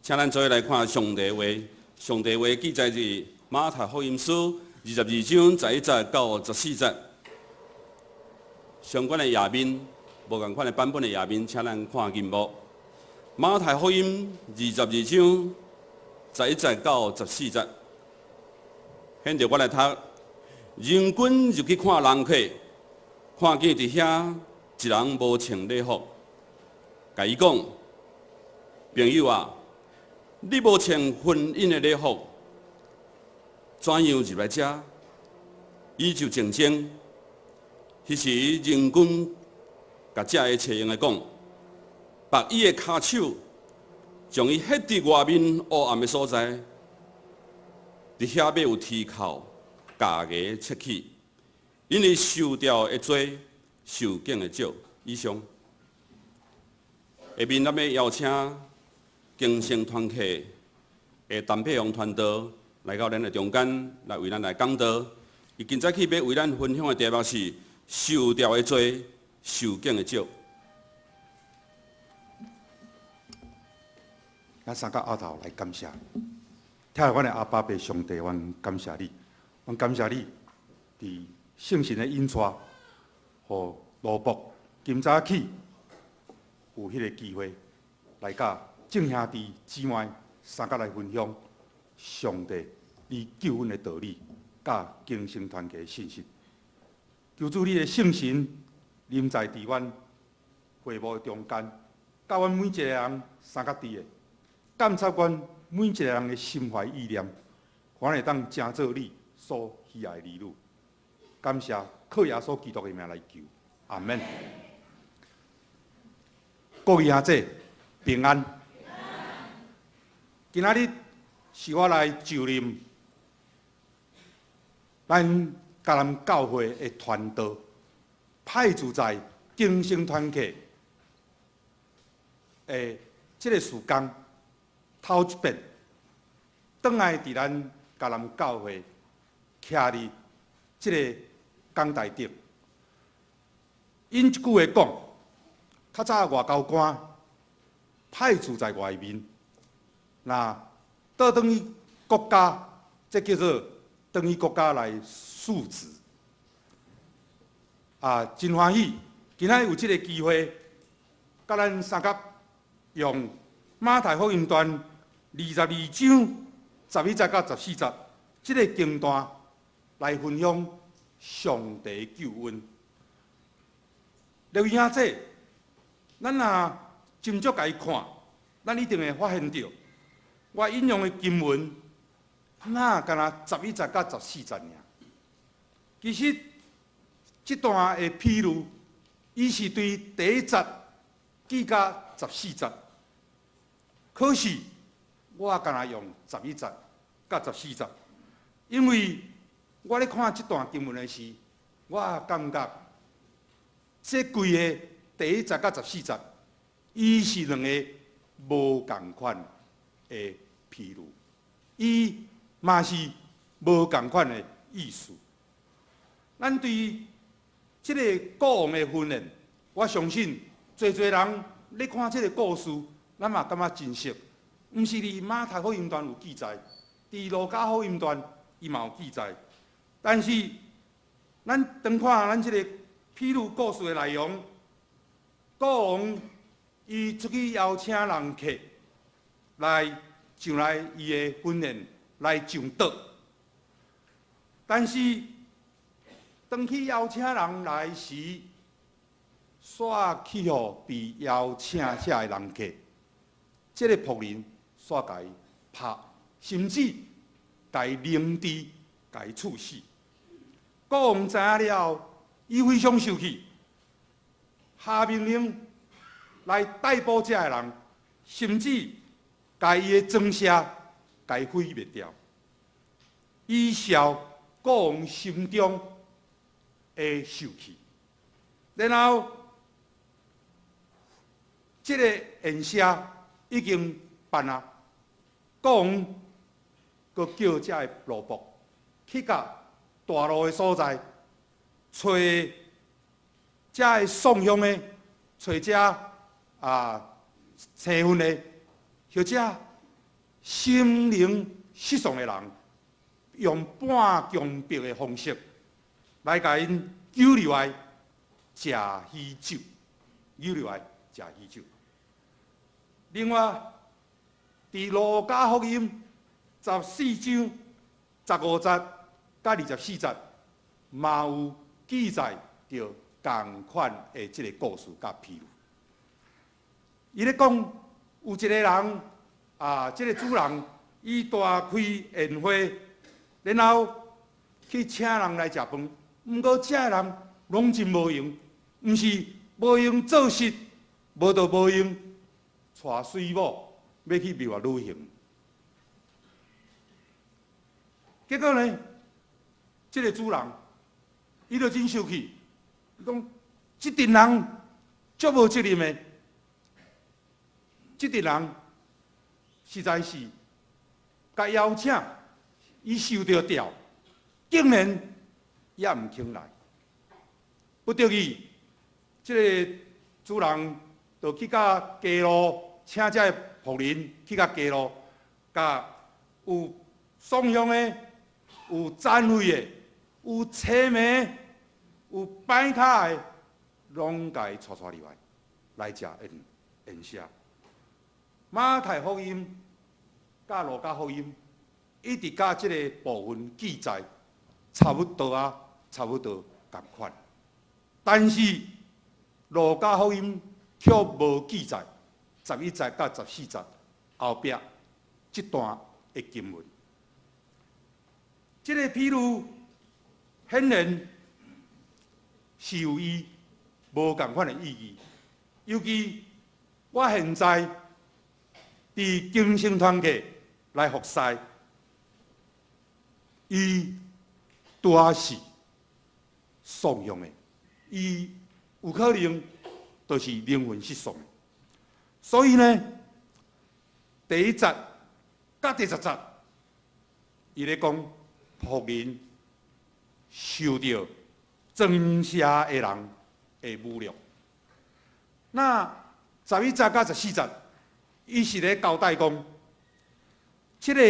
請咱做伙來看上帝話。上帝話記載佇馬太福音書22章11節到14節。相關的頁面，無仝款的版本的頁面，請咱看銀幕。馬太福音22章11節到14節。現在我來讀。人群入去看人客，看見佇遐一人無穿禮服，共伊講：朋友啊，你無穿婚姻的禮服，怎樣入來遮？伊就靜靜。彼時人群共遮个揣用的講，縛伊的跤手，將伊歇佇外面烏暗的所在，佇遐欲有啼哭、咬牙切齒，因為受調的多，受敬的少。以上。下面咱欲邀請更生團契的陳佩雄傳道來到咱的中間，來為咱來講道。伊今早起欲為咱分享的題目是受調的多，受敬的少。咱三個僫頭來感謝，疼愛阮的阿爸父上帝，阮感謝你，阮感謝你，佇聖神的引帶，予羅伯今早起有彼個機會來佮眾兄弟姊妹三個來分享上帝你救恩的道理，佮更生團契的信息。求主你的聖神臨在佇阮會幕的中間，佮阮每一個人相佮佇的，監察阮每一個人的心懷意念，予咱會當成做你所喜愛的兒女。感謝，靠耶穌基督的名來求，阿門。各位兄弟平安。今仔日是我來就任咱嘉南教會的傳道，派駐在更生團契的這个事工，頭一遍，轉來佇咱嘉南教會徛佇這个講台頂。𪜶一句話講，較早外交官派駐在外面，若倒轉去國家，這叫做轉去國家來述職。啊，真歡喜，今仔日有這个機會，佮咱相佮用馬太福音段22章11節到14節這个經段來分享上帝救恩。留意下這，咱若斟酌共伊看，咱一定會發現著，我引用的經文，哪敢若11節到14節爾。其實，這段的譬喻，伊是對第一節記到十四節，可是我敢若用十一節到十四節，因為我咧看這段經文的時，我感覺這規个第一節到十四節，伊是兩個無仝款的譬喻，伊嘛是無仝款的意思。咱對這个國王的婚宴，我相信濟濟人咧看這个故事，咱嘛感覺真熟。毋是佇馬太福音段有記載，佇路加福音段伊嘛有記載。但是，咱當看咱這个譬喻故事的內容，國王伊出去邀請人客來上來伊的婚宴來上桌，但是當去邀請人來時，煞去予被邀請遮的人客，這个僕人煞共伊拍，甚至共伊凌遲，共伊處死。國王知影了後，伊非常生氣，下命令來逮捕遮的人，甚至共伊的莊舍共伊毀滅掉，以消國王心中的受氣。然後，這个宴席已經辦啊，國王閣叫遮的奴僕去到大路的所在，揣遮的送香的，揣遮啊生分的，或者心靈失喪的人，用半強迫的方式來共𪜶揪入來食喜酒，揪入來食喜酒。另外，佇路加福音14章15節佮24節，嘛有記載著仝款的這个故事佮譬喻。伊咧講有一个人啊，這个主人伊大開宴會，然後去請人來食飯，毋過遮的人攏真無閒，毋是無閒做事，無就無閒娶媠某，欲去蜜月旅行。結果呢，這个主人伊就真生氣，伊講這陣人足無責任的，這陣人實在是共邀請，伊受著吊，竟然也毋肯來。不得已，這个主人就去到街路，請這个僕人去到街路，共有喪向的、有殘廢的、有淒迷、有擺跤的，攏共伊帶帶入來，來食宴宴席。馬太福音佮路加福音，一直佮這个部分記載差不多啊，差不多仝款。但是路加福音卻無記載11節佮14節後壁這段的經文。這个譬喻顯然是有伊無仝款的意義。尤其我現在佇更生團契來服侍，伊拄仔是喪向的，伊有可能就是靈魂失喪。所以呢，第1節佮第10節，伊咧講僕人受著裝卸的人的侮辱。那11節佮14節，伊是咧交代講，這个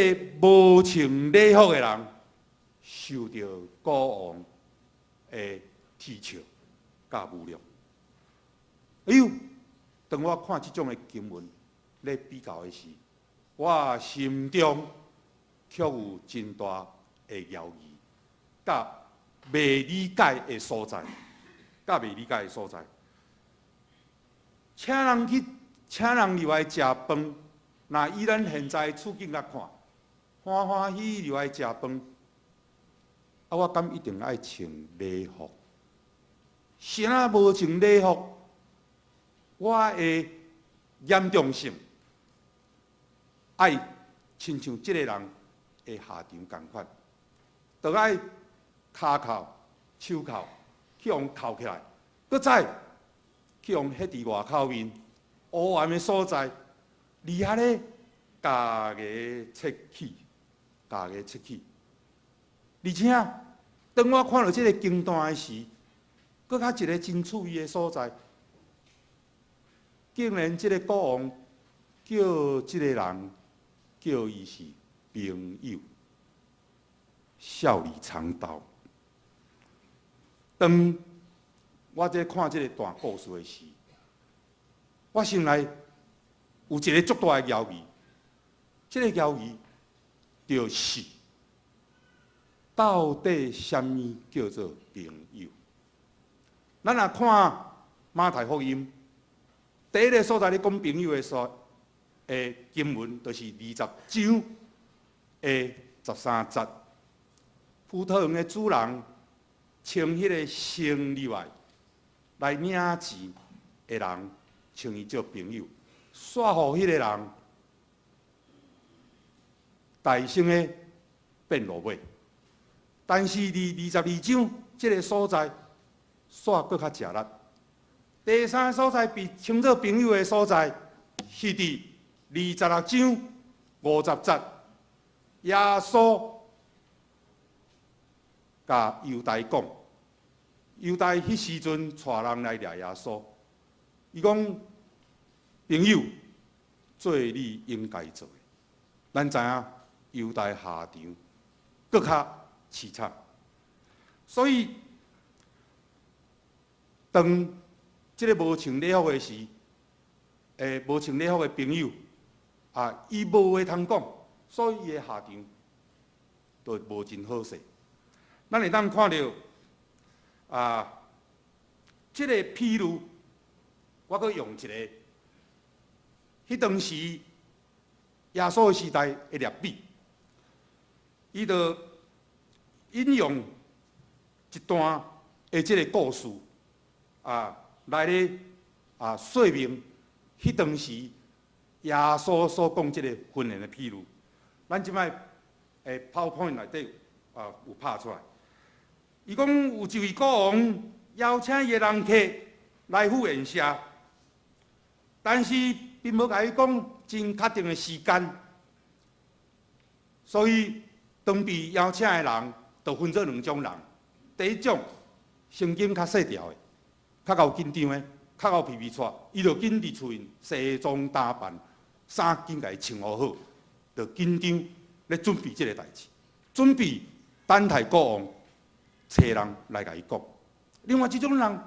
無穿禮服的人受著國王的啼笑佮侮辱。哎喲！當我看這種的經文咧比較的時，我心中卻有真大的猶疑，佮袂理解的所在，佮袂理解的所在。請人去，請人入來食飯，若以咱現在處境來看，歡歡喜喜入來食飯，啊，我敢一定愛穿禮服？啥無穿禮服？我的嚴重性愛親像這个人的下場仝款，著愛跤銬、手銬去予銬起來，閣再去予彼佇外口面烏暗的所在，佇遐咧咬牙切齒，咬牙切齒。而且，當我看著這个經段的時，閣較一个真趣味的所在。竟然這个國王叫這个人叫伊是朋友，笑裡藏刀。當我這看這个段故事的時，我心內有一个足大的猶疑，這个猶疑就是到底啥物叫做朋友？咱若看馬太福音，第一个所在咧講朋友的所的經文，就是20章的13節。葡萄園的主人稱彼个先入來來領錢的人，稱伊做朋友，煞予彼个人大聲的變落尾。但是佇22章這个所在，煞閣較食力。第三个所在被稱做朋友的所在，是佇26章50節，耶穌共猶大講，猶大彼時陣帶人來掠耶穌，伊講朋友，做你應該做的。咱知影猶大下場閣較凄慘。所以當這个無穿禮服的時，無穿禮服的朋友啊，伊無話通講，所以伊的下場就無真好勢。咱會當看著啊，這个譬喻，我閣用一个，彼當時耶穌的時代的例比，伊就引用一段的這个故事啊，來咧啊說明彼當時耶穌所講這个婚宴的譬喻。咱這擺的 PowerPoint 內底啊有拍出來。伊講有一位國王邀請伊的人客來赴宴席，但是並無共伊講真確定的時間，所以當被邀請的人就分做兩種人。第一種神經較細條的，較𠢕緊張的，較𠢕皮皮掣，伊就緊佇厝裡西裝打扮，衫緊共伊穿好好，就緊張咧準備這个代誌，準備等待國王揣人來共伊講。另外這種人，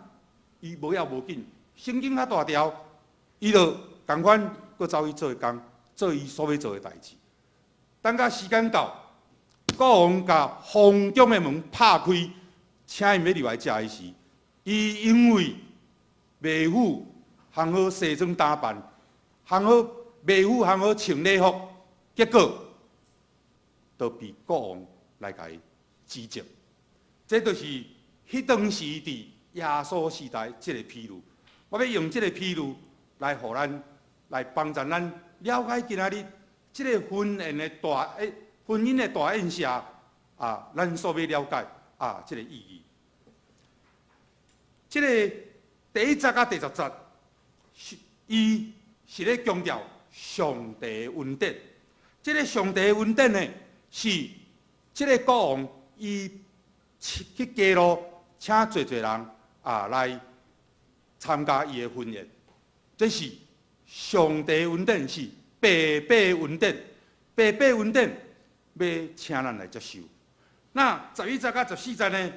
伊無要無緊，神經較大條，伊就仝款閣走去做工，做伊所欲做的代誌。等到時間到，國王共皇宮的門拍開，請𪜶欲入來食的時，伊因為袂赴烘好西裝打扮，烘好袂赴烘好穿禮服，結果就被國王來共伊指責。這就是彼當時佇耶穌時代這个譬喻。我欲用這个譬喻來予咱來幫助咱了解今仔日這个婚姻的大宴席啊，咱所欲了解啊，這个意義。這个第一節佮第10節，是伊是咧強調上帝的恩典。這个上帝的恩典呢，是這个國王伊去街路請濟濟人啊來參加伊的婚宴。這是上帝恩典，是白白恩典，白白恩典欲請咱來接受。那11節佮14節呢？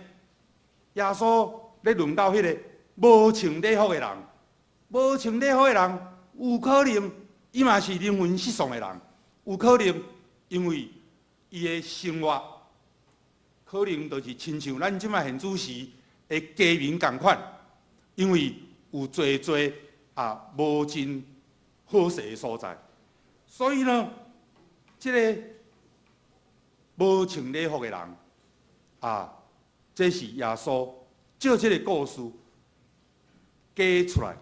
耶穌咧論到彼个無穿禮服的人，無穿禮服的人，有可能伊嘛是靈魂失喪的人，有可能因為伊的生活，可能就是親像咱這擺現主時的家民仝款，因為有濟濟啊無真好勢的所在，所以呢，這个無穿禮服的人啊，這是耶穌借這个故事講出來，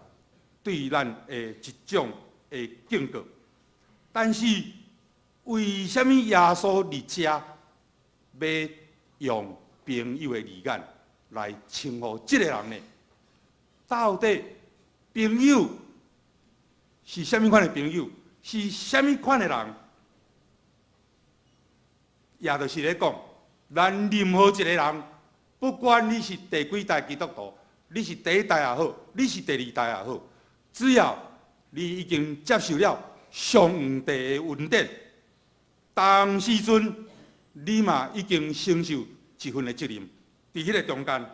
對咱的一種的警告。但是為啥物耶穌佇遮欲用朋友的字眼來稱呼這个人呢？到底朋友是啥物款的朋友？是啥物款的人？也就是咧講，咱任何一个人，不管你是第幾代基督徒，你是第一代也好，你是第二代也好，只要你已經接受了上帝的恩典，當時陣你嘛已經承受一份的責任，佇彼个中間。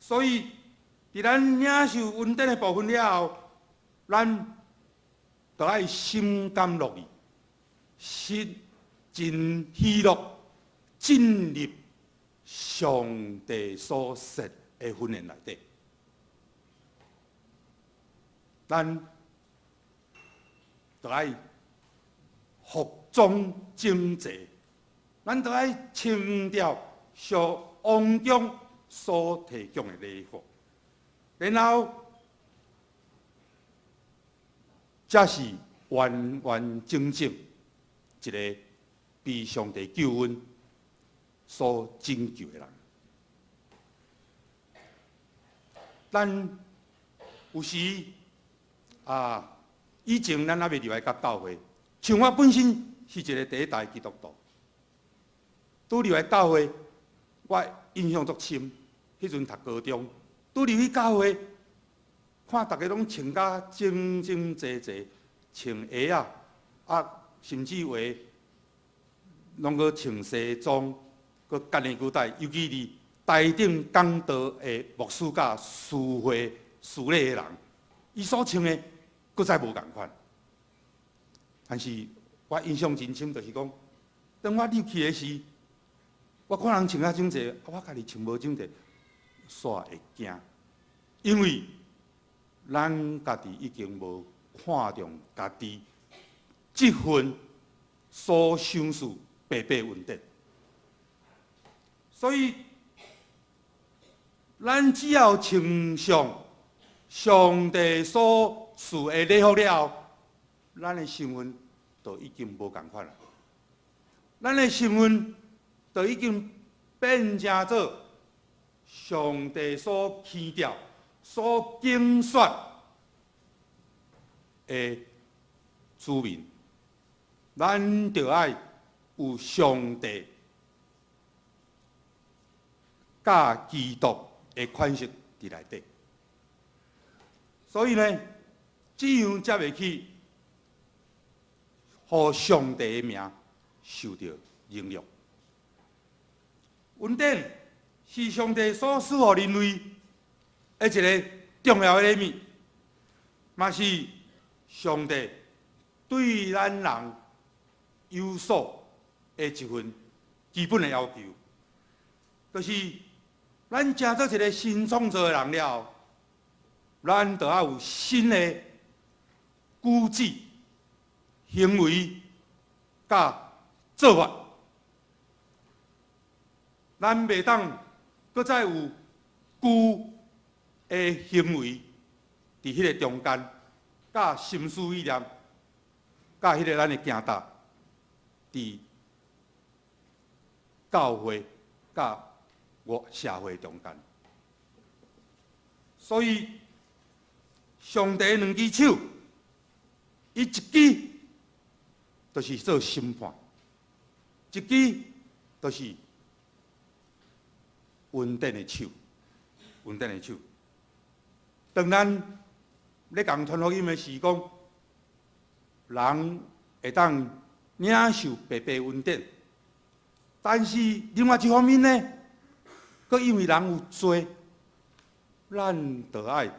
所以，佇咱領受恩典的部分了後，咱就愛心甘樂意，是真喜樂進入上帝所設的婚宴內底。咱就愛服裝整齊，咱就愛穿著上王宮所提供的禮服，然後才是完完整整一个被上帝救恩所拯救的人。咱有時啊，以前咱猶未入來佮教會，像我本身是一个第一代基督徒，拄入來教會，我印象足深。彼陣讀高中，拄入去教會，看逐家攏穿甲整整齊齊，穿鞋仔，啊，甚至有的攏閣穿西裝，閣結領帶，尤其佇台頂講道的牧師佮司會司禮的人，伊所穿的閣再無仝款。但是我印象真深，就是講，當我入去的時，我看人穿較整齊，我家己穿無整齊，煞會驚，因為咱家己已經無看重家己這份所賞賜白白恩典，所以咱只要穿上上帝所賜的禮服了後，咱的身份就已經無仝款啦。咱的身份就已經變成做上帝所起調、所揀選的子民。咱就愛有上帝佮基督的款式佇內底。所以呢，這樣才袂去予上帝的名受著凌辱。恩典是上帝所賜予人類的一個重要的禮物，嘛是上帝對咱人有所的一份基本的要求，就是咱成做一個新創造的人了後，咱就愛有新的舉止、行為佮做法。咱袂當閣再有舊的行為佇彼個中間，佮心思意念，佮彼個咱的行動，佇教會佮我社會中間。所以，上帝兩支手，伊一支就是做審判，一支就是恩典的手，恩典的手。當咱咧共傳福音的時講，人會當領受白白恩典，但是另外一方面呢，閣因為人有罪，咱就愛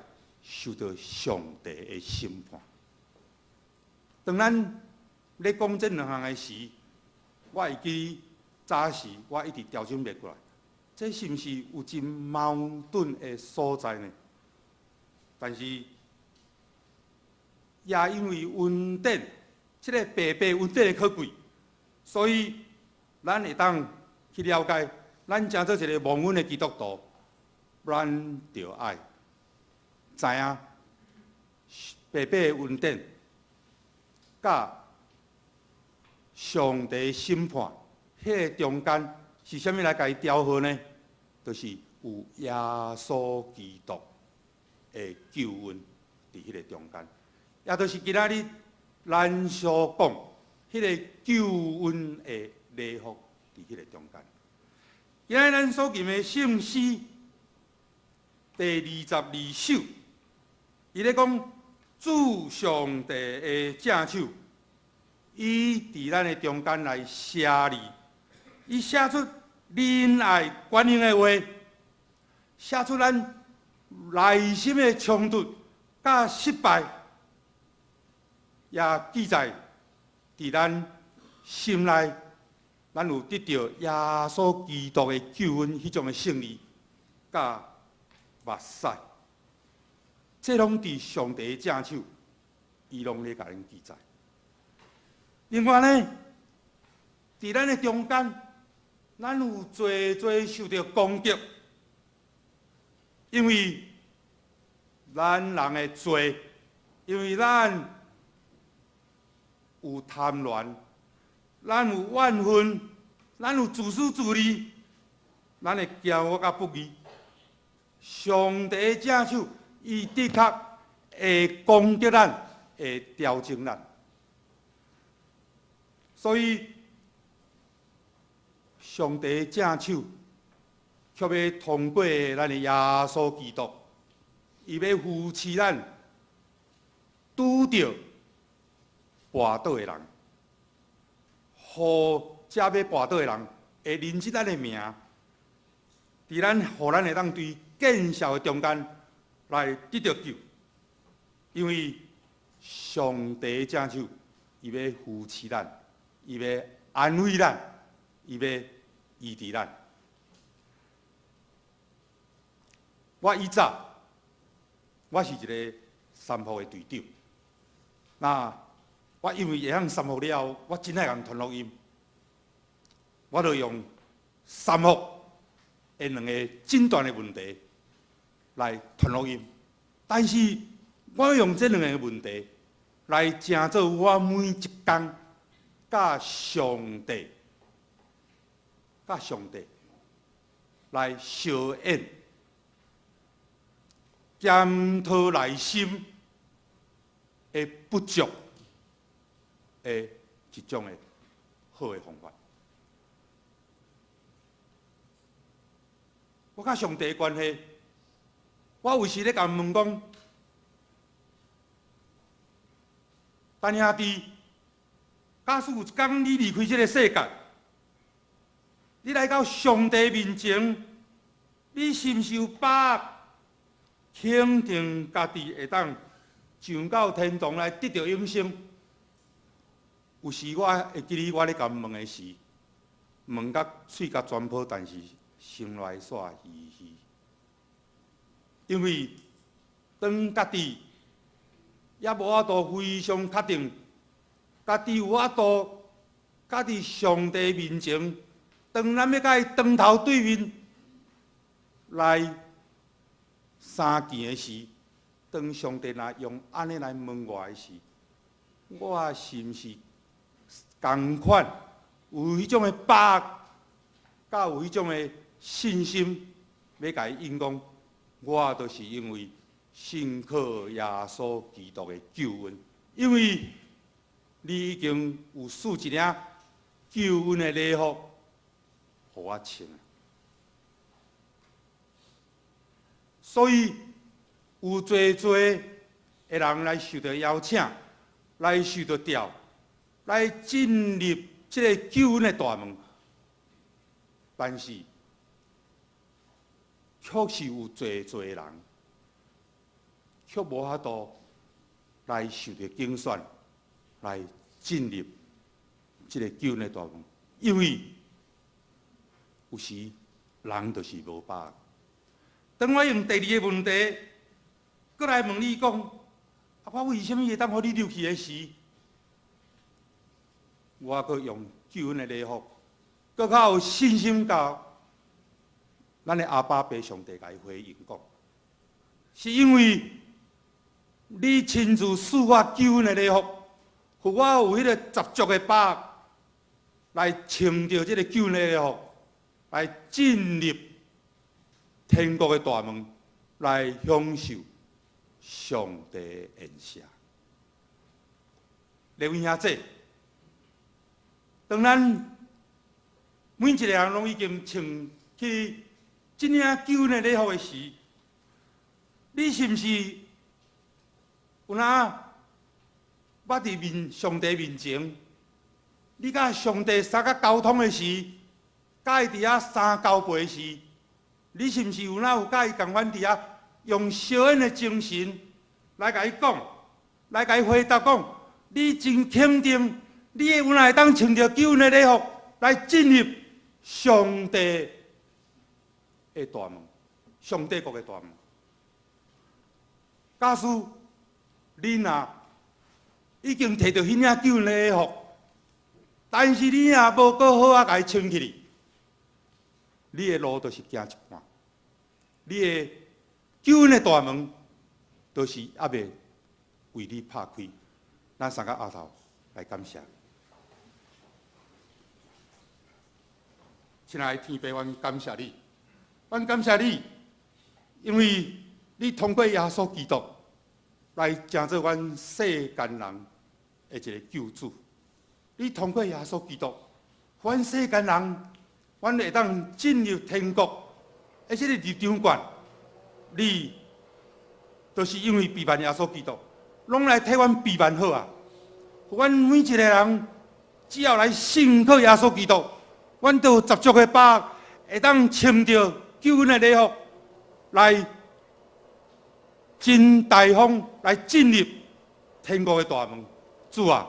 受到上帝的審判。當咱咧講這兩項的時，我會記早時我一直調整袂過來，這是毋是有真矛盾的所在呢？但是，也因為恩典，這個白白恩典的可貴，所以咱會當去了解，咱成做一個蒙恩的基督徒，咱就愛知影白白的恩典，佮上帝審判，彼個中間是啥物來共伊調和呢？就是有耶穌基督的救恩佇彼個中間，也就是今仔日咱所講彼個救恩的禮服佇彼個中間。今仔日咱所吟的聖詩第22首，伊咧講主上帝的正手，伊佇咱的中間來寫字，伊寫出仁愛寬容的話，寫出咱內心的衝突佮失敗，也記載佇咱心內，咱有得著耶穌基督的救恩彼種的勝利佮目屎，這攏佇上帝的正手，伊攏咧共咱記載。另外呢，佇咱的中間，咱有濟濟受著攻擊，因為咱人的罪，因為咱有貪戀，咱有怨恨，咱有自私自利，咱的驕傲佮不義。上帝的正手，伊的確會攻擊咱，會調整咱。所以，上帝的正手，卻欲通過咱的耶穌基督，伊欲扶持咱拄著跋倒的人，予遮欲跋倒的人會認出咱的名，佇咱，予咱會當對見笑的中間來得著救，因為上帝正手，伊欲扶持咱，伊欲安慰咱，伊欲醫治咱。我以早，我是一个三福的隊長。那我因為會曉三福了後，我真愛共傳福音。我就用三福的兩個診斷的問題來傳福音。但是我用這兩個問題來成做我每一工佮上帝、佮上帝來相應檢討內心的不足的一種的好的方法。我佮上帝的關係，我有時咧共問講，陳兄弟，假使有一工你離開這个世界，你來到上帝面前，你是毋是有把握肯定家己會當上到天堂來得著永生？有時我會記得我咧共問的時，問甲喙甲全破，但是心內煞虛虛。因為當家己猶無法度非常確定，家己有法度，佮佇上帝面前，當咱欲佮伊當頭對面來相見的時，當上帝若用按呢來問我的時，我是毋是仝款有彼種的把握，佮有彼種的信心，欲共伊應講，我就是因為信靠耶穌基督的救恩，因為你已經有賜一領救恩的禮服，予我穿。所以有濟濟的人來受著邀請，來受著召，來進入這个救恩的大門，但是卻是有濟濟人，卻無法度來受著揀選，來進入這个救恩的大門，因為有時人就是無把握。當我用第二个問題，閣來問你講，啊，我為啥物會當予你入去的時，我閣用救恩的禮服，閣較有信心共咱的阿爸父上帝共伊回應講，是因為你親自賜我救恩的禮服，予我有彼個十足的把握，來穿著這个救恩的禮服，來進入天國的大門，來享受上帝的恩賜。列位兄弟，當咱每一个人攏已經穿起這領救恩的禮服的時，你是毋是有哪捌佇面上帝面前，你佮上帝相佮溝通的時，佮伊佇遐相交陪時，你是毋是有哪有佮伊仝款佇遐用相應的精神來共伊講，來共伊回答講，你真肯定，你會有哪會當穿著救恩的禮服來進入上帝的大門，上帝國的大門。假使你若已經提著彼領救恩的禮服，但是你若無閣好仔共伊穿起去，你的路就是行一半，你的救恩的大門就是猶未為你拍開。咱三个額頭來感謝。親愛的天父，阮感謝你，阮感謝你，因為你通過耶穌基督來成做阮世間人的一个救主。你通過耶穌基督，阮世間人，阮會當進入天國的這个入場券。你就是因為備辦耶穌基督，攏來替阮備辦好啊！予阮每一个人只要來信靠耶穌基督，阮就有十足的把握，會當穿著救恩的禮服，來真大方來進入天國的大門。主啊，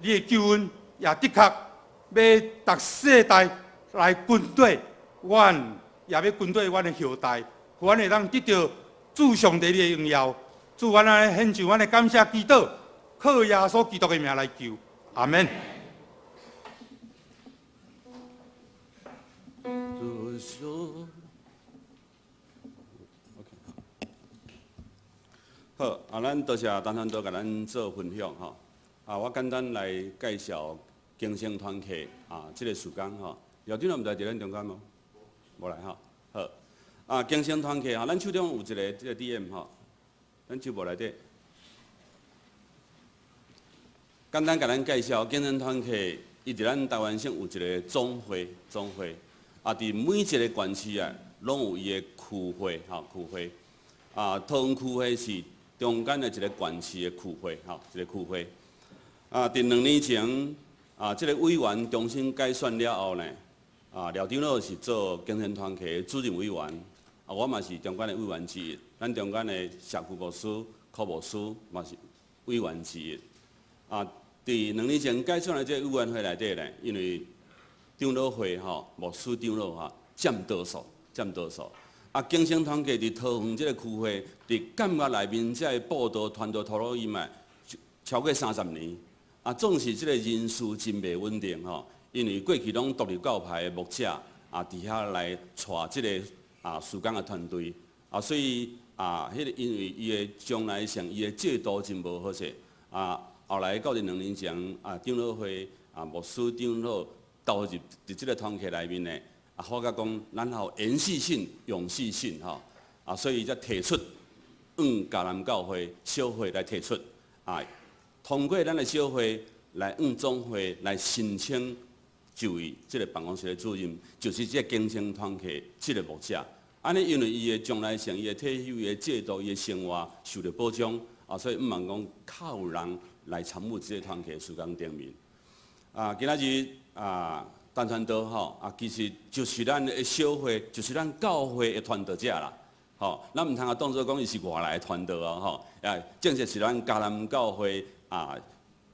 你的救恩也的確欲逐世代來跟綴阮，也欲跟綴阮的後代，予阮會當得著主上帝你的榮耀。主，阮來獻上阮的感謝祈禱，靠耶穌基督的名來求，阿門。好，啊，咱多謝陳傳道共咱做分享吼。啊，我簡單來介紹更生團契啊，這个事工吼。校長毋知佇咱中間無？無來吼。好，啊，更生團契吼，咱手中有一个這个 DM 吼，咱手無內底。簡單共咱介紹更生團契，伊佇咱台灣省有一个總會，總會啊，佇每一个縣市啊，攏有伊的區會，吼，區會。啊，桃園區會是中間的一个縣市的區會，吼，一个區會。啊，佇2年前，啊，這个委員重新改選了後呢，啊，廖長老是做更生團契的主任委員，啊，我嘛是中間的委員之一。咱中間的社區牧師、柯牧師嘛是委員之一。啊，佇2年前改選的這个委員會內底呢，因為長老會吼，牧師長老吼佔多數，佔多數。啊，更生團契佇桃園這个區會，佇監獄內面這个佈道傳道陀羅伊嘛，超過30年。啊，總是這个人事真袂穩定吼，因為過去攏獨立教派的牧者啊，佇遐來帶這个啊事工的團隊，啊，所以啊，彼个因為伊的將來性，伊的制度真無好勢，啊，後來到佇2年前啊，長老會啊牧師長老投入佇這个團契內面呢，啊，發覺講咱有延續性、永續性吼，啊，所以才提出向迦南教會小會來提出啊。通過咱的小會來向總會來申請就位，這个辦公室的主任就是這个更生團契這个牧者。按呢，因為伊的將來性、伊的退休、伊的制度、伊的生活受著保障，啊，所以毋茫講較有人來參與這个團契事工頂面。啊，今仔日啊，陳傳道吼，啊，其實就是咱的小會，就是咱教會的傳道者啦。吼，咱毋通啊當做講伊是外來的傳道哦，吼，啊，正式是咱迦南教會。啊，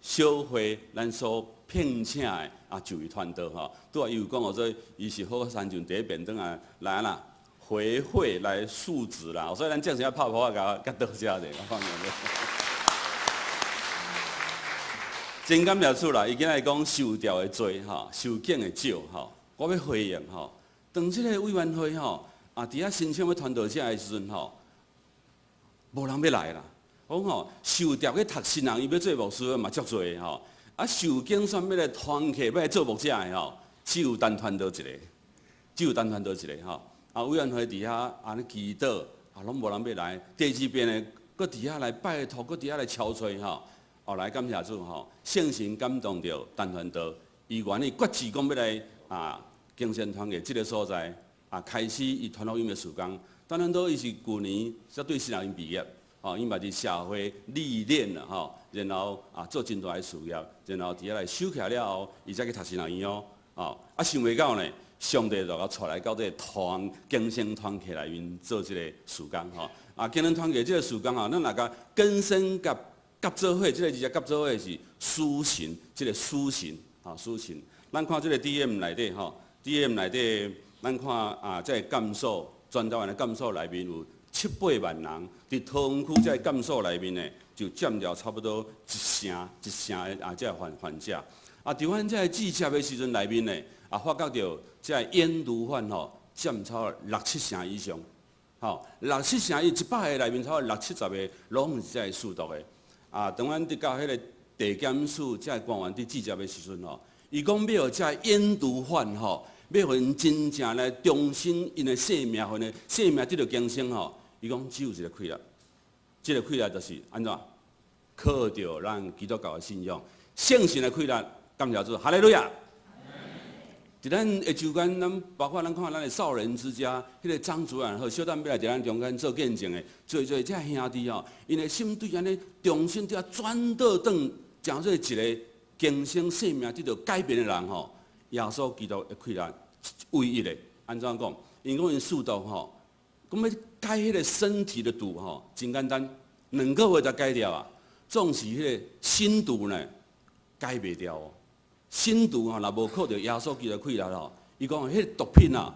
小會咱所聘請的啊，就位傳道吼，拄仔伊有講哦，說伊是好親像佇咧便當啊來啦，回會來述職啦，所以咱正式要拍噗仔共共多謝者，我看見無？真感謝主啦！伊今仔日講受調的濟吼，受揀的少吼，我欲回應吼，當這个委員會吼啊，佇遐申請欲傳道者的時陣吼，無人欲來啦。講吼，受調去讀神學，伊欲做牧師嘛足濟吼。啊，受揀選欲來團契，欲來做牧者的吼，只有陳傳道一个，只有陳傳道一个吼。啊，委員會佇遐按呢祈禱，啊，攏無人欲來。第二遍呢，閣佇遐來拜託，閣佇遐來敲催吼。後來感謝主吼，聖神感動著陳傳道，伊願意決志講欲來啊，更生團契這个所在啊，開始伊傳福音的事工。陳傳道伊是舊年才對神學院畢業。吼，伊嘛佇社會歷練啦，吼，然後啊做真大的事業，然後佇遐來收起來了後，伊才去讀神學院哦，哦，啊想袂到呢，上帝就共帶來到這个團更生團契內面做這个事工，吼，啊更生團契這个事工吼，咱若共更生佮合做伙，這个字合做伙是死神，這个死神，吼死神。咱看這个 DM 內底吼，DM 內底，咱看啊，這个監數，全台灣的監數內面有七八萬人，佇桃園區這个監所內面呢，就佔了差不多一成一成的啊，這个患者。啊，佇阮這个志接的時陣內面呢，啊，發覺著這个煙毒犯吼，佔超六七成以上，吼，六七成伊100个內面，超六七十个攏是這个涉毒的。啊，當阮佇佮彼个地檢署這个官員佇志接的時陣吼，伊講欲予這个煙毒犯吼，欲予𪜶真正來重新𪜶的生命，予𪜶的生命得著更生吼。伊講只有一个氣力，這个氣力就是按怎？靠著咱基督教的信仰，聖神的氣力，感謝主，哈利路亞！佇咱的周間，咱包括咱看咱的少年之家，彼个張主任和小等欲來佇咱中間做見證的，濟濟這兄弟吼，𪜶的心對按呢重新對啊轉倒轉，成做一个更新生命得著改變的人吼，耶穌基督的氣力唯一的。按怎講？因講𪜶試毒吼，講欲解彼個身體的毒吼，真簡單，2個月就解掉啊。總是彼個心毒呢，解袂掉哦。心毒吼，若無靠著耶穌基督氣力吼，伊講彼個毒品啊，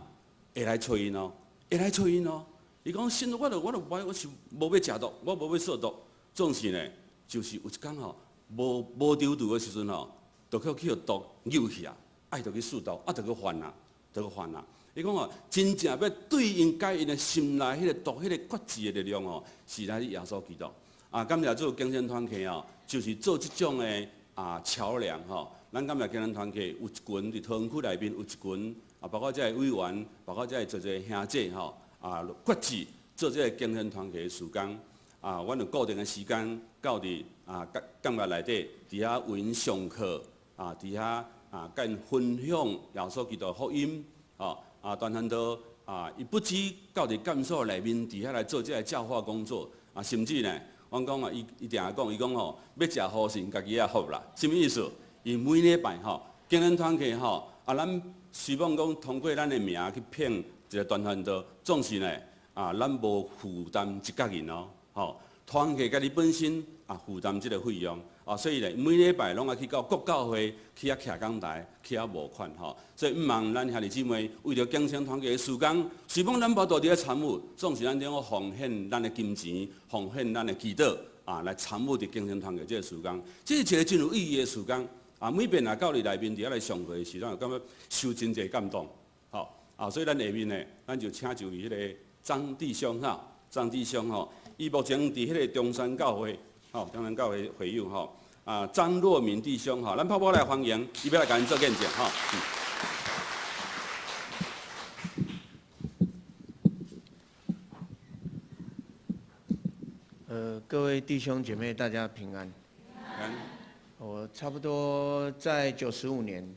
會來揣𪜶哦，會來揣𪜶哦。伊講心毒，我就我是無欲食毒，我無欲掃毒，總是呢，就是有一工吼，無丟毒的時陣吼，就去予毒誘去啊，愛就去試毒，啊，就去犯啊，就去犯啊。伊講哦，真正欲對𪜶解𪜶的心內彼個毒、彼個決志的力量哦，是來自耶穌基督。啊，感謝主，更新團契哦，就是做這種的啊橋梁吼。咱感謝更新團契有一群佇桃園區內面有一群啊，包括這个委員，包括這个濟濟兄姐吼，啊，決志做這個更新團契的事工。啊，阮有固定的時間到佇啊監獄內底，佇遐為𪜶上課啊，佇遐啊共𪜶分享耶穌基督福音，吼。啊，陳傳道啊，伊不止到佇監所內面佇遐來做這个教化工作，啊，甚至呢，阮講啊，伊定定講，伊講吼，欲食予是𪜶家己愛付啦，啥物意思？伊每禮拜吼，更新團契吼，啊，咱希望講通過咱的名去聘一個陳傳道，總是呢，啊，咱無負擔一角銀哦，吼，團契家己本身啊負擔這個費用，啊，所以咧，每禮拜攏愛去到各教會去遐徛講台，去遐募款吼，所以毋茫咱兄弟姊妹為著更新團契的事工，雖講咱無佇咧參與，總是咱點奉獻咱的金錢，奉獻咱的祈禱啊，來參與佇更新團契這個事工，這是一個真有意義的事工。啊，每遍若到佇內面佇遐來上課的時陣，感覺受真濟感動，吼啊，所以咱下面呢，咱就請就位彼個張弟兄哈，張弟兄吼，伊目前佇彼個中山教會，吼，中山教會會友吼，啊，張若明弟兄吼，咱拍鼓來歡迎，伊欲來共咱做見證吼。各位弟兄姐妹，大家平安。平安。我差不多在95年，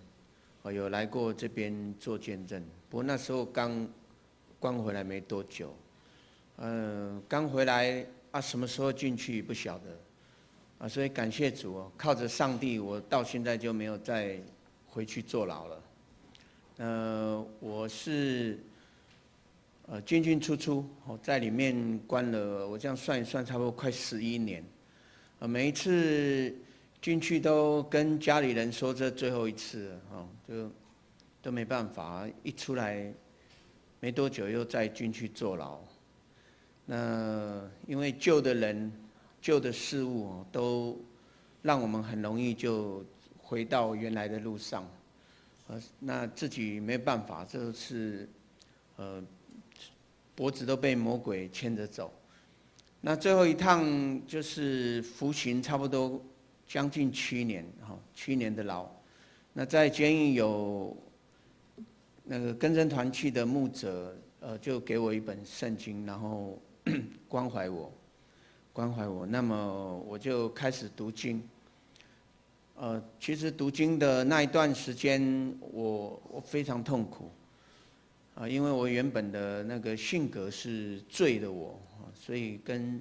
我有來過這邊做見證。不過那時候剛關回來沒多久，剛回來啊，什麼時候進去不曉得，啊，所以感謝主哦，靠着上帝，我到現在就沒有再回去坐牢了。我是進進出出，在裡面關了，我這樣算一算，差不多快11年。每一次進去都跟家裡人說這最後一次了，哦，就都沒辦法，一出來沒多久又再進去坐牢。那因為舊的人、舊的事物都讓我們很容易就回到原來的路上，那自己沒辦法，這是脖子都被魔鬼牽着走。那最後一趟就是服刑，差不多將近七年，哈，七年的牢。那在監獄有那個更生團契的牧者，就給我一本聖經，然後關懷我，關懷我。那麼我就開始讀經。其實讀經的那一段時間，我非常痛苦，啊，因為我原本的那個性格是罪的我，所以跟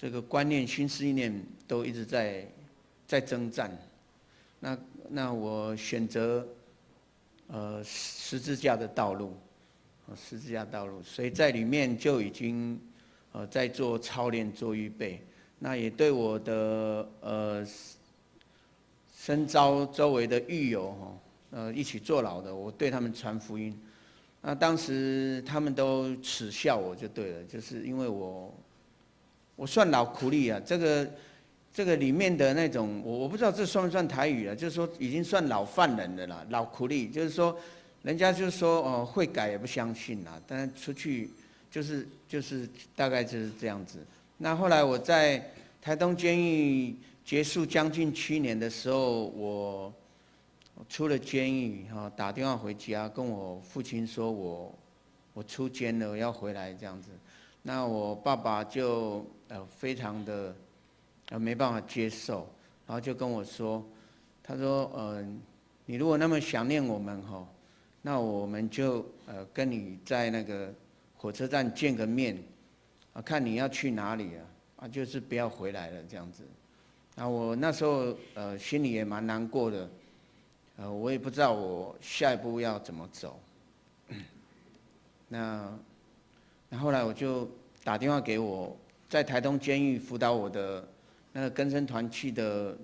這個觀念、心思意念都一直在征戰。那我選擇十字架的道路，十字架道路，所以在裡面就已經在做操練、做預備。那也對我的身遭周圍的獄友哈，一起坐牢的，我對他們傳福音。那當時他們都恥笑我就對了，就是因為我算老苦力啊，這個裡面的那種，我不知道這算不算台語啊，就是說已經算老犯人的啦，老苦力，就是說人家就是說哦會改也不相信啦，但是出去就是大概就是這樣子。那後來我在台東監獄結束將近七年的時候，我出了監獄哈，打電話回家跟我父親說我出監了，我要回來這樣子。那我爸爸就非常的沒辦法接受，然後就跟我說，他說你如果那麼想念我們哈，那我們就跟你在那個火車站見個面，啊看你要去哪裡啊，啊就是不要回來了這樣子。那我那時候心裡也蠻難過的，我也不知道我下一步要怎麼走。那後來我就打電話給我在台東監獄輔導我的那個更生團契的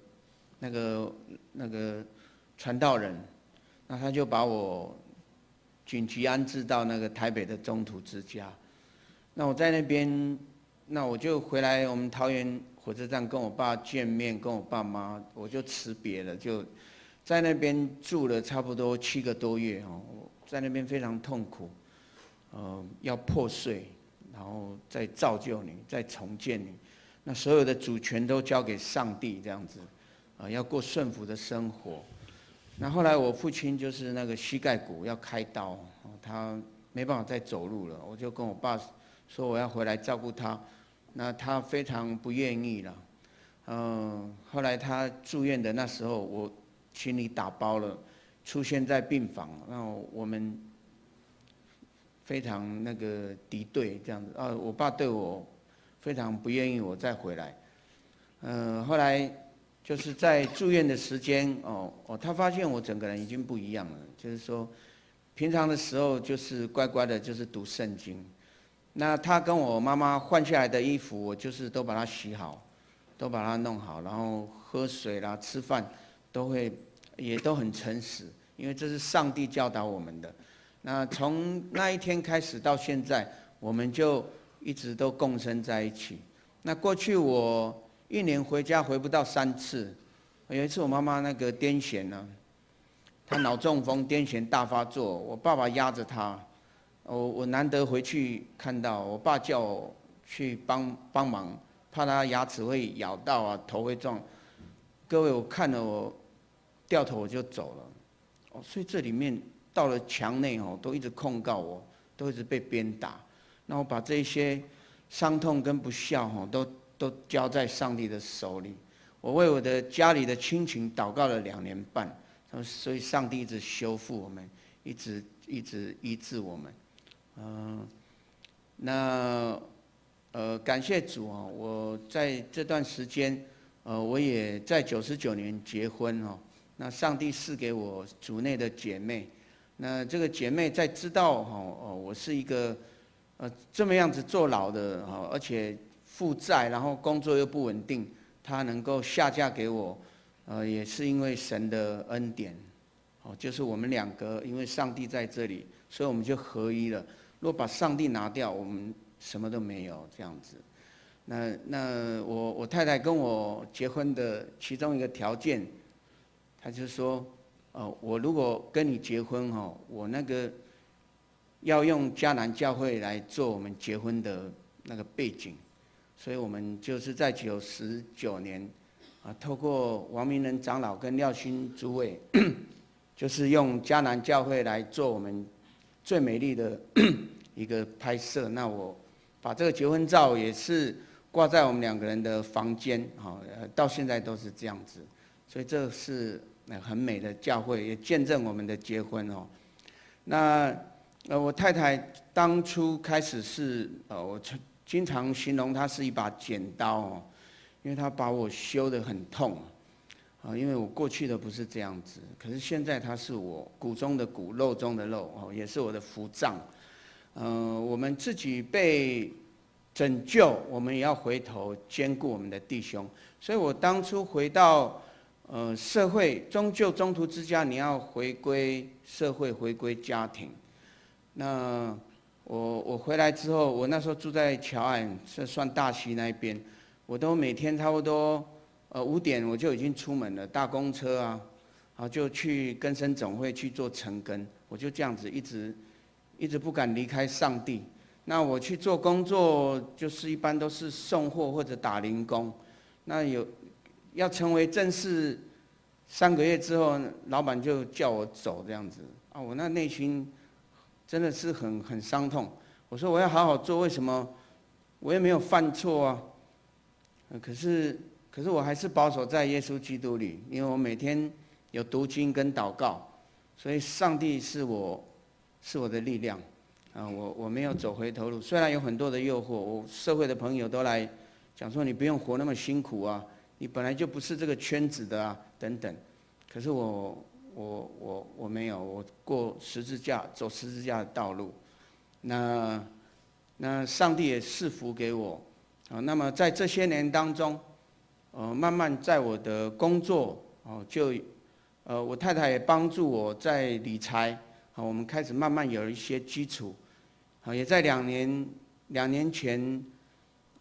那個傳道人，那他就把我緊急安置到那個台北的中途之家。那我在那邊，那我就回來我們桃園火車站跟我爸見面，跟我爸媽，我就辭別了，就在那邊住了差不多7個多月哦，在那邊非常痛苦，要破碎，然後再造就你，再重建你，那所有的主權都交給上帝這樣子，啊，要過順服的生活。那後來我父親就是那個膝蓋骨要開刀，他沒辦法再走路了，我就跟我爸說我要回來照顧他。那他非常不願意了，後來他住院的那時候，我行李打包了，出現在病房，那我們非常那個敵對這樣子啊，我爸對我非常不願意我再回來，後來就是在住院的時間，哦，他發現我整個人已經不一樣了，就是說平常的時候就是乖乖的，就是讀聖經。那他跟我媽媽換下來的衣服，我就是都把它洗好，都把它弄好，然後喝水啦、吃飯都會，也都很誠實，因為這是上帝教導我們的。那從那一天開始到現在，我們就一直都共生在一起。那過去我一年回家回不到三次，有一次我媽媽那個癲癇呢，她腦中風癲癇大發作，我爸爸壓着她。我難得回去看到我爸叫我去幫幫忙，怕他牙齒會咬到啊，頭會撞。各位，我看了我掉頭我就走了。哦，所以這裡面到了牆內哦，都一直控告我，都一直被鞭打。那我把這些傷痛跟不孝吼，都交在上帝的手裡。我為我的家裡的親情禱告了2年半，所以上帝一直修復我們，一直一直醫治我們。那感謝主啊！我在這段時間，我也在99年結婚哦。那上帝賜給我主內的姐妹，那這個姐妹在知道哈哦，我是一個這麼樣子坐牢的哈，而且負債，然後工作又不穩定，她能夠下嫁給我，也是因為神的恩典，哦，就是我們兩個因為上帝在這裡，所以我們就合一了。若把上帝拿掉，我們什麼都沒有這樣子。那我太太跟我結婚的其中一個條件，她就說：哦，我如果跟你結婚哦，我那個要用迦南教會來做我們結婚的那個背景，所以我們就是在99年啊，透過王明仁長老跟廖新主委，就是用迦南教會來做我們最美麗的一個拍攝。那我把這個結婚照也是掛在我們兩個人的房間，哈，到現在都是這樣子，所以這是很美的教會，也見證我們的結婚哦。那我太太當初開始是我經常形容她是一把剪刀哦，因為她把我修得很痛啊，因為我過去的不是這樣子，可是現在她是我骨中的骨，肉中的肉哦，也是我的扶杖。我們自己被拯救，我們也要回頭堅固我們的弟兄。所以我當初回到社會，終究中途之家，你要回歸社會，回歸家庭。那我回來之後，我那時候住在僑安，是算大溪那邊，我都每天差不多5點我就已經出門了，搭公車啊，然後就去更生總會去做晨更，我就這樣子一直一直不敢離開上帝。那我去做工作，就是一般都是送貨或者打零工。那有要成為正式3個月之後，老闆就叫我走這樣子啊，我那內心真的是很傷痛。我說我要好好做，為什麼？我也沒有犯錯啊。可是我還是保守在耶穌基督裡，因為我每天有讀經跟禱告，所以上帝是我的力量。啊，我沒有走回頭路，雖然有很多的誘惑，我社會的朋友都來講說，你不用活那麼辛苦啊，你你本來就不是這個圈子的啊，等等。可是我沒有，我過十字架，走十字架的道路。那上帝也賜福給我啊。那麼在這些年當中，慢慢在我的工作哦，就我太太也幫助我在理財，好，我們開始慢慢有一些基礎，好，也在兩年前，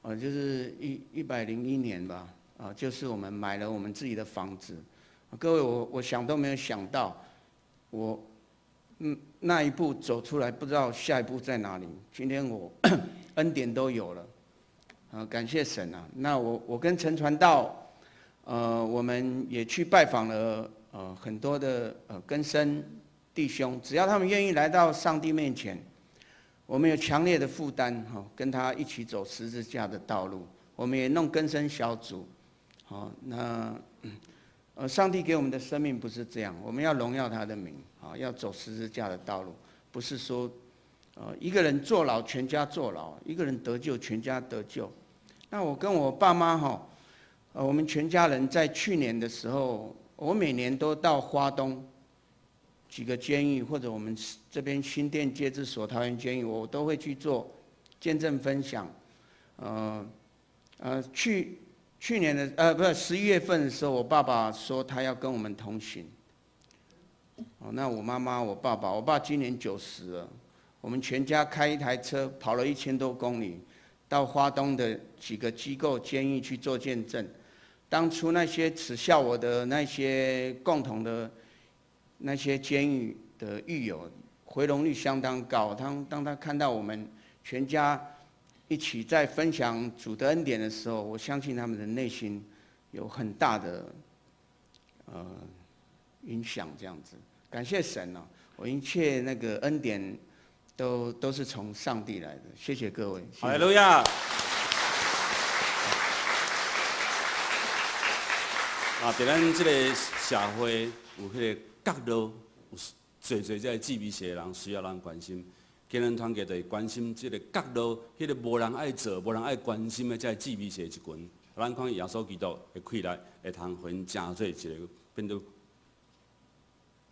就是101年吧，啊，就是我們買了我們自己的房子。各位，我想都沒有想到，我那一步走出來，不知道下一步在哪裡。今天我恩典都有了，啊，感謝神啊！那我跟陳傳道，我們也去拜訪了很多的更生弟兄，只要他們願意來到上帝面前，我們有強烈的負擔哈，跟他一起走十字架的道路。我們也弄更生小組，好，那上帝給我們的生命不是這樣，我們要榮耀他的名，啊，要走十字架的道路，不是說，一個人坐牢，全家坐牢；一個人得救，全家得救。那我跟我爸媽哈，我們全家人在去年的時候，我每年都到花東幾個監獄，或者我們這邊新店戒治所、桃園監獄，我都會去做見證分享。去年的不是11月份的時候，我爸爸說他要跟我們同行。哦，那我媽媽、我爸爸，我爸今年90了，我們全家開一台車跑了1000多公里，到花東的幾個機構監獄去做見證。當初那些恥笑我的那些共同的那些監獄的獄友，回籠率相當高。當他看到我們全家一起在分享主的恩典的時候，我相信他們的內心有很大的影響。這樣子，感謝神哦，我一切那個恩典都是從上帝來的。謝謝各位。哈利路亞。啊，佇咱這個社會有彼個角落，有濟濟這个志未洗的人需要咱關心。基恩團契就是關心這个角落，彼個無人愛做、無人愛關心的這个志未洗的一群。咱看耶穌基督的氣力，會通予𪜶成做一個變做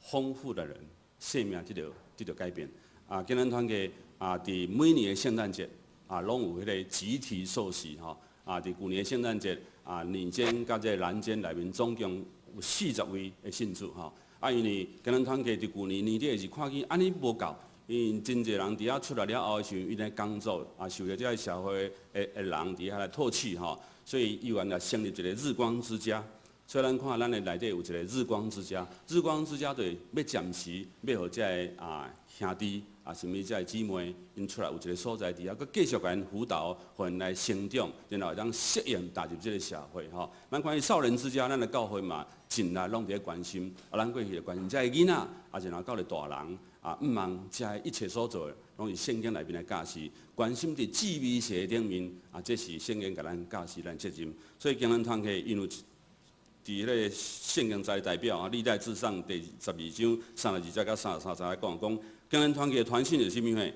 豐富的人，生命得著改變。啊，基恩團契啊，佇每年的聖誕節啊，攏有彼個集體受洗吼。啊，佇舊年的聖誕節啊，女監佮這个男監內面總共有40位的信主吼。啊，因為基恩團契佇舊年年底是看見按呢無夠。因為真濟人佇遐出來了後的時陣，伊咧工作啊，受著這个社會的人佇遐來唾棄吼，所以伊原來成立一個日光之家。所以咱看咱的內底有一個日光之家，日光之家就是欲暫時欲予這个啊兄弟啊，啥物這个姊妹，𪜶出來有一個所在佇遐，閣繼續共𪜶輔導，予𪜶來成長，然後會當適應踏入這个社會吼。咱看少年之家，咱的教會嘛，盡力攏佇咧關心，啊，咱過去就關心這个囡仔，啊，然後到咧大人。啊，毋茫這一切所做的，攏是聖經內面的教示，關心佇志未洗頂面，啊，這是聖經共咱教示咱責任。所以經綸團契因有佇彼个聖經在代表啊，歷代志上第12章32節到33節來講，講經綸團契的團訓是啥物貨？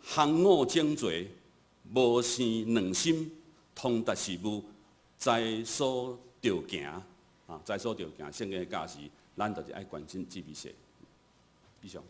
行五種罪，無生兩心，通達事務，知所著行，啊，知所著行，聖經的教示，咱就是愛關心志未洗。以上。